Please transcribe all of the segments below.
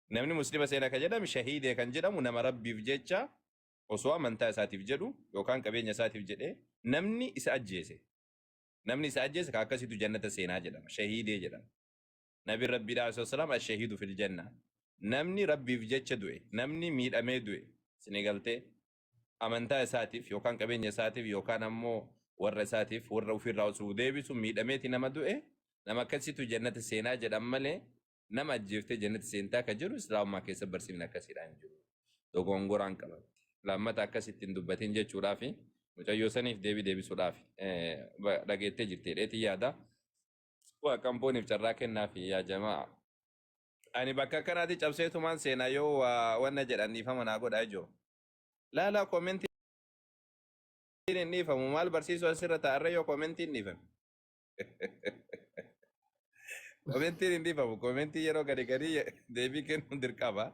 Namni muslima seena kan jedhame shahiidee kan jedhamu nama Rabbiif jecha osoo amantaa isaatiif jedhu yookaan qabeenya isaatiif jedhee namni isa ajjeese. Namni isa ajjeese ka akkasiitu jannata seenaa jedhama. Shahiidee jedhama. Nabiin Rabbiidhaa alayhi salaam ashahiidu fil janna. Namni Rabbiif jecha du'e, namni miidhamee du'e, isinii galtee amantaa isaatiif yookaan qabeenya isaatiif yookaan ammoo warra isaatiif warra ofiirraa osoo deebisu miidhameeti nama du'e, nama akkasiitu jannata seenaa jedhan malee nama ajjeeftee jannata seentaa ka jedhu islaamummaa keessa barsiifni akkasiidhaan hin jiru. Dogongoraan qabatte. Lammata akkasitti hin dubbatin jechuudhaafi mucayyoo saniif deebii deebisuudhaafi dhageettee jirti jedheetiin yaada. Waaqambooniif carraa kennaafi yaa jamaa. Ani bakka akkanaatti cabseetumaan seenaa yoo waa wanna jedhan dhiifama naa godhaa ijoo. Laalaa koomentiin hin dhiifamu maal barsiisuu asirra taa'arra yoo koomentiin dhiifame. Koomentiin hin dhiifamu koomentii yeroo gadi gadi deebii kennuun dirqama.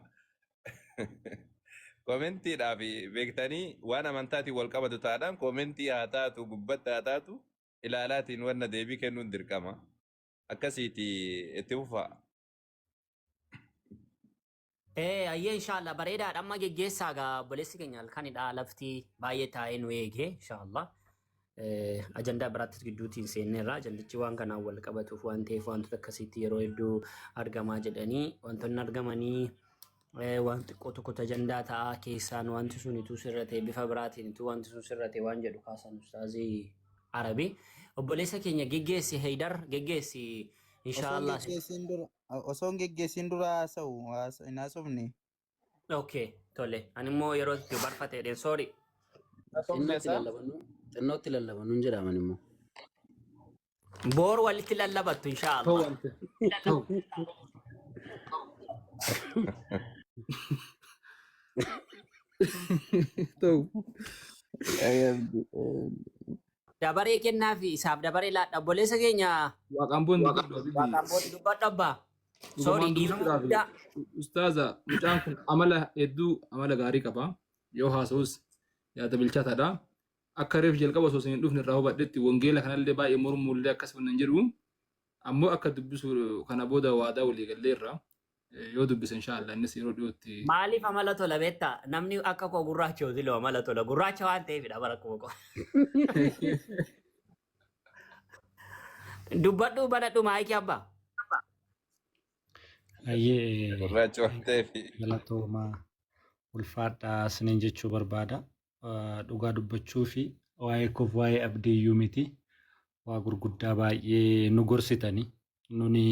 Koomentiidhaa fi beektanii waan amantaatiin wal qabatu taadhaan koomentii haa taatu gubbatti haa taatu ilaalaatiin wanna deebii kennuun dirqama. Akkasiiti itti fufaa. Ee ayyee inshaallah bareedaadha amma geggeessaa gaa obboleessi keenya halkanidha lafti baay'ee taa'ee nu eege inshaallah. Ajandaa biraattis gidduutiin seenneerra ajandichi waan kanaan wal qabatuuf waan ta'eef wantoota akkasiitti yeroo hedduu argamaa jedhanii wantoonni argamanii waan xiqqoo tokkotu ajandaa ta'a keessaan wanti sun ituu sirrate bifa biraatiin ituu wanti sun sirrate waan jedhu kaasan ustaazii Arabii. Obboleessa keenya geggeessi Heydar geggeessi Osoon inshaallah. geggeessin dura osoon geggeessin dura haasa'u hin haasofne. Okay tole ani immoo yeroo itti barfate jedheen sorry. Xinnootti lallabannu xinnootti lallabannu hin jedhaman immoo. Boor walitti lallabattu Ta'u inshaallah. wante. Ta'u. Ta'u. Dabaree kennaa fi isaaf dabaree laadha. Obboleessa keenya Waaqaan boon dubbadhu Habibi. waaqaan boon dubbadhu abbaa. Sorry Dhugumaan dhiifama dubbachuudhaaf guddaa. ustaaza mucaan kun amala hedduu amala gaarii qaba. Yoo haasa'us yaada bilchaataadha. Akka reef jalqaba osoo isin hin dhufne irraa hubadhetti wangeela kanallee baay'ee mormuullee akkasuma hin jedhu. Ammoo akka dubbisu kana booda waadaa walii galleerra. Yoo dubbise inshaallah innis yeroo dhiyootti. Maaliif amala tola beektaa? Namni akka koo gurraacha yoo diloo amala tola. Gurraacha waan ta'eefidha bara akkuma koo. Dubbadhu banadhu maayikii abbaa. Hayyee Gurraacha waan ta'eef. galatoomaa ulfaadhaa isiniin jechuu barbaada. Dhugaa dubbachuu fi waa'ee koof waa'ee abdii iyyuu miti. Waa gurguddaa baay'ee nu gorsitani. Nuni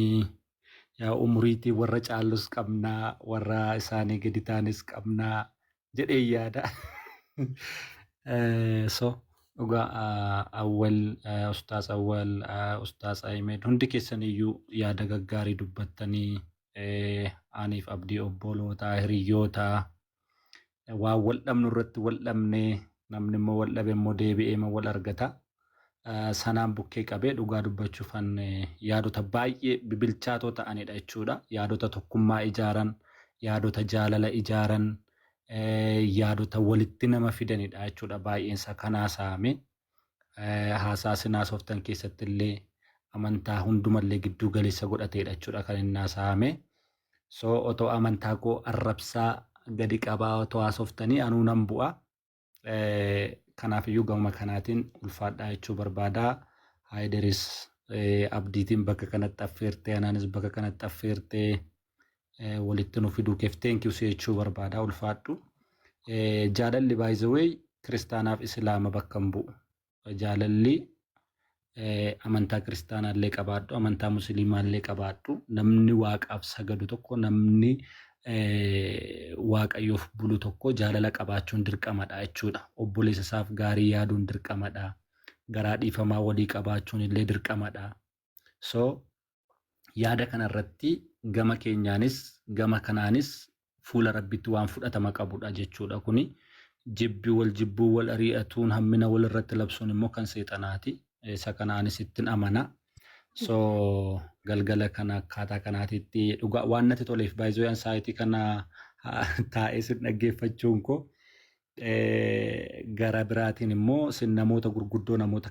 yaa umuriitii warra caallus qabnaa, warra isaanii gadi taanis qabnaa jedhee yaada. So dhugaa Awwal, Ustaaz Awwal, Ustaaz Ahimed hundi keessan iyyuu yaada gaggaarii dubbattanii aniif abdii obbolootaa, hiriyootaa waan wal dhabnu irratti wal dhabnee namni immoo wal dhabe immoo deebi'ee immoo wal argata. Sanaan bukkee qabee dhugaa dubbachuufan yaadota baay'ee bibilchaatoo ta'anidha jechuudha. Yaadota tokkummaa ijaaran, yaadota jaalala ijaaran, yaadota walitti nama fidanidha jechuudha baay'een isaa kan haasa'ame. Haasaa isin haasoftan keessatti illee amantaa hundumallee gidduu galeessa godhateedha jechuudha kan inni haasa'ame. So otoo amantaa koo arrabsaa gadi qabaa otoo haasoftanii anuu nan bu'a. Kanaafiyyuu gamuma kanaatiin ulfaadhaa jechuu barbaada. Haayideris abdiitiin bakka kanatti affeertee anaanis bakka kanatti affeertee walitti nu fiduu keef thank you si jechuu barbaada ulfaadhu. Jaalalli by the way kiristaanaaf islaama bakka hin bu'u. Jaalalli amantaa kiristaanaallee qabaadhu, amantaa musliimaallee qabaadhu, namni waaqaaf sagadu tokko, namni waaqayyoof bulu tokko jaalala qabaachuun dirqamadha jechuudha. Obboleessa isaaf gaarii yaaduun dirqamadha. Garaa dhiifamaa walii qabaachuun illee dirqamadha. So yaada kanarratti gama keenyaanis gama kanaanis fuula Rabbitti waan fudhatama qabudha jechuudha kuni. Jibbi wal jibbuu wal ari'atuun hammina wal irratti labsuun immoo kan seexanaati. Isa kana anis ittin amana. So galgala kana akkaataa kanaatitti dhugaa waan natti toleef baay'ee an saayitii kana taa'ee sin dhaggeeffachuun koo gara biraatiin immoo sin namoota gurguddoo namoota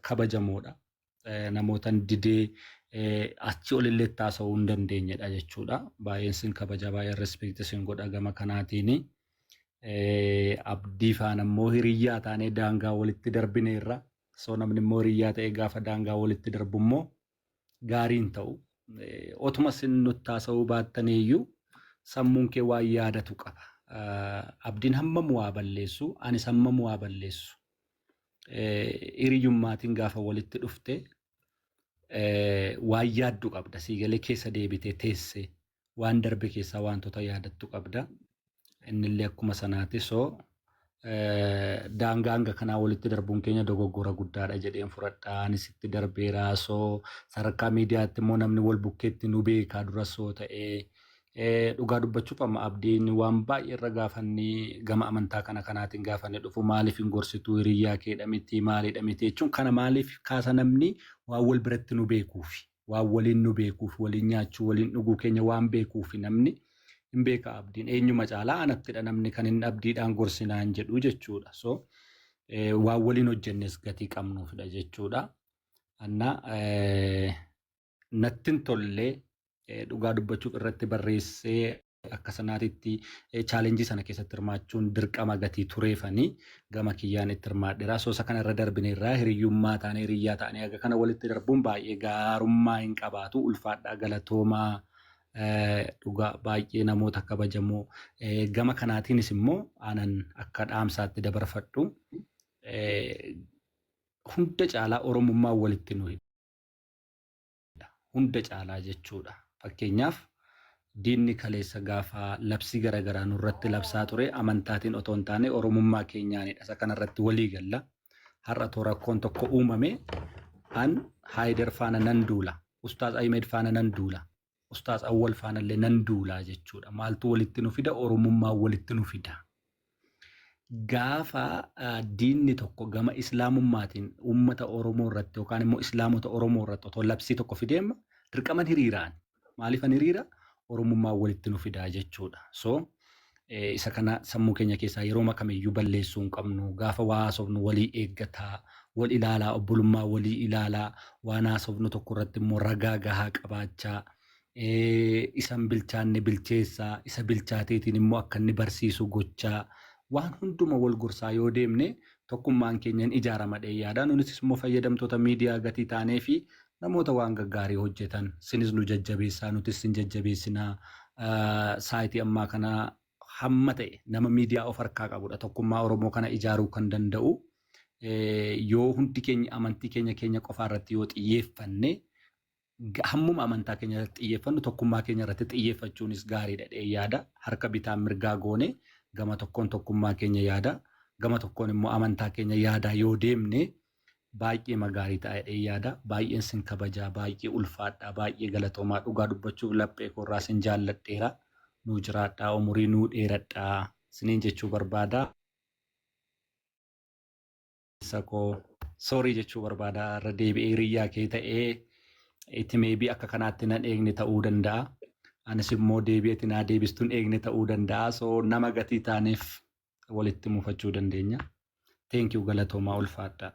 kabajamoodha. Namootan didee Achi olillee itti haasa'uu hin dandeenyedha jechuudha. Baay'een sin kabaja, baay'een respect sin godha gama kanaatiini. Abdii faana immoo hiriyyaa taanee daangaa walitti darbineerra. So namni immoo hiriyyaa ta'ee gaafa daangaa walitti darbu immoo gaarii hin ta'u. Otuma sin nutti haasa'uu baattaniiyyuu sammuun kee waan yaadatu qaba. Abdiin hammam waa balleessu, anis hammam waa balleessu. Hiriyyummaatiin gaafa walitti dhufte waan yaaddu qabda. Siigalee keessa deebitee teesse waan darbe keessaa wantoota yaadattu qabda. Innillee akkuma sanaati. So daangaa hanga kanaa walitti darbuun keenya dogoggora guddaadha jedheen fudhadha. Anis itti darbeera. So sadarkaa miidiyaatti immoo namni wal bukkeetti nu beekaa dura soo ta'ee dhugaa dubbachuuf amma Abdiin waan baay'ee irra gaafanni gama amantaa kana kanaatiin gaafanni dhufu maaliif hin gorsituu, hiriyyaa keedha miti, maaliidha miti jechuun kana maaliif kaasa? Namni waan wal biratti nu beekuufi, waan waliin nu beekuuf, waliin nyaachuu, waliin dhuguu keenya waan beekuufi. Namni hin beeka, Abdiin eenyuma caalaa anattidha namni kan hin Abdiidhaan gorsinaan jedhu jechuudha. So waan waliin hojjennes gatii qabnuufidha jechuudha. Anna natti hin tollee dhugaa dubbachuuf irratti barreessee akka sanaatitti challenge sana keessatti hirmaachuun dirqama gatii tureefanii gama kiyyaan itti hirmaadheera. So isa kana irra darbineerraa hiriyyummaa taanee, hiriyyaa taanee haga kana walitti darbuun baay'ee gaarummaa hin qabaatu. Ulfaadhaa, galatoomaa, dhugaa baay'ee namoota kabajamoo. Gama kanaatiinis immoo aanan akka dhaamsaatti dabarfadhu, hunda caalaa Oromummaa walitti nu hidha. Hunda caalaa jechuudha. Fakkeenyaaf, diinni kaleessa gaafa labsii garaagaraa nurratti labsaa ture amantaatiin otoo hin taane Oromummaa keenyaanidha. Isa kanarratti walii galla. Har'a too rakkoon tokko uumame, an Haayider faana nan duula. Ustaaz Ahimed faana nan duula. Ustaaz Awwal faana illee nan duula jechuudha. Maaltu walitti nu fida? Oromummaa walitti nu fida. Gaafa diinni tokko gama islaamummaatiin uummata Oromoo irratti yookaan immoo islaamota Oromoo irratti otoo labsii tokko fideemma, dirqaman hiriiraan. Maaliifan hiriira? Oromummaa walitti nu fidaa jechuudha. So isa kana sammuu keenya keessaa yeroo kamiyyuu balleessuu hin qabnu. Gaafa waa haasofnu walii eeggataa, wal ilaalaa, obbolummaa walii ilaalaa, waan haasofnu tokko irratti immoo ragaa gahaa qabaachaa, isan bilchaanne bilcheessaa, isa bilchaateetiin immoo akka inni barsiisu gochaa, waan hunduma wal gorsaa yoo deemne tokkummaan keenya hin ijaarama yaada. Nunis immoo fayyadamtoota miidiyaa gatii taanee fi namoota waan gaggaarii hojjetan sinis nu jajjabeessaa, nutis sin jajjabeessinaa. Saayitii ammaa kana hamma ta'e nama miidiyaa of harkaa qabudha. Tokkummaa Oromoo kana ijaaruu kan danda'u yoo hundi keenya amantii keenya keenya qofaa irratti yoo xiyyeeffanne, hammuma amantaa keenya irratti xiyyeeffannu tokkummaa keenya irratti xiyyeeffachuunis gaariidha jedhee yaada. Harka bitaan mirgaa goone gama tokkoon tokkummaa keenya yaada. Gama tokkoon immoo amantaa keenya yaadaa yoo deemne baay'ee gaarii ta'a jedhee yaada. Baay'een sin kabajaa, baay'ee ulfaadhaa, baay'ee galatoomaa, dhugaa dubbachuuf laphee koorraa sin jaalladheera. Nuu jiraadhaa, umurii nuu dheeradhaa siniin jechuu barbaada. Koo sorry jechuu barbaada, irra deebi'ee hiriyyaa kee ta'ee itti maybe akka kanaatti nan eegne ta'uu danda'a. Anis immoo deebi'eeti naa deebistuun eegne ta'uu danda'a. So nama gatii taaneef walitti mufachuu dandeenya. Thank you, galatoomaa, ulfaadhaa.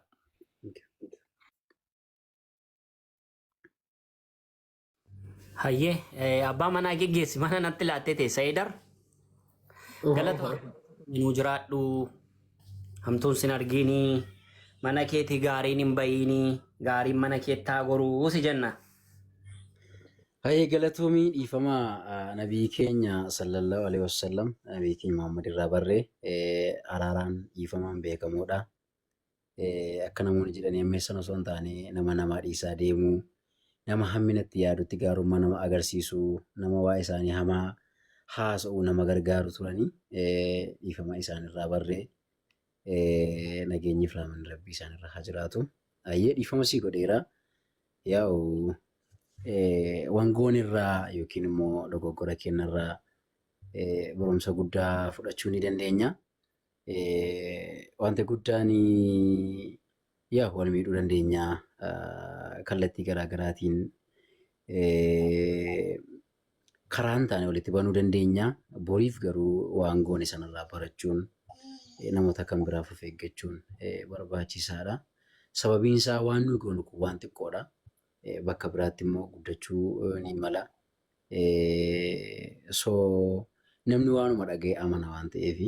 Hayyee, abbaa manaa geggeessi, mana natti laattee teessa Eedar. Galata nuu jiraadhu, hamtuun sin argiinii, mana keetii gaariin hin bahiinii, gaariin mana keettaa goruu si jenna. Hayyee, galatoomii, dhiifama. Nabii keenya sallallahu alaihi wasallam, nabii keenya Muhammad irraa barree araaraan dhiifamaan beekamoodha. Akka namoonni jedhanii ammeessan osoo hin taane, nama namaa dhiisaa deemuu, nama hamminatti yaadutti gaarummaa nama agarsiisuu, nama waa isaanii hamaa haasa'uu nama gargaaru turanii. Dhiifama isaanirraa barree, nageenyi fi rahmanni rabbii isaanirra haa jiraatu. Hayyee, dhiifama sii godheera. Yaa'u wangoon irraa yookiin immoo dogoggora keenyarraa barumsa guddaa fudhachuu ni dandeenya. Wanta guddaan yaa wal miidhuu dandeenya, kallattii garaa garaatiin karaa hin taane walitti banuu dandeenya. Boriif garuu waan goone sanarraa barachuun, namoota kan biraaf of eeggachuun barbaachisaadha. Sababiin isaa waan nuyi goonu kun waan xiqqoodha. Bakka biraatti immoo guddachuu ni mala. So namni waanuma dhaga'e amana waan ta'eef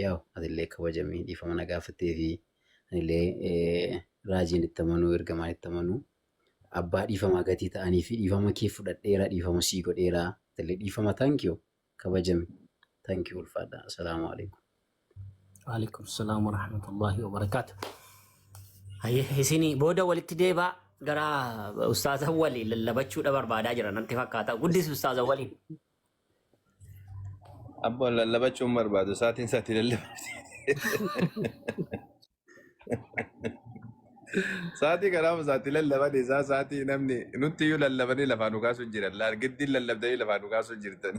yaa'u atillee kabajamii dhiifama na gaafattee fi anillee raajiin itti amanuu ergamaan itti amanuu abbaa dhiifamaa gatii ta'anii fi dhiifama kee fudhadheera dhiifama sii godheera atillee dhiifama thank you kabajami thank you ulfaadha assalaamu alaikum. Waalaikum salaam wa rahmatullahi wa barakaatu. Hayyee isin booda walitti deebaa gara ustaaza walii lallabachuudha barbaadaa jira natti fakkaata. Guddis ustaaza waliin. Abboon lallabachuun barbaadu sa'aatiin sa'aatii lallabatti. Sa'aatii kanaaf sa'aatii lallaban isaa sa'aatii namni nutti iyyuu lallabanii lafaa nu kaasuu jiran. Laal giddiin lallabdanii lafaa nu kaasuu jirtan.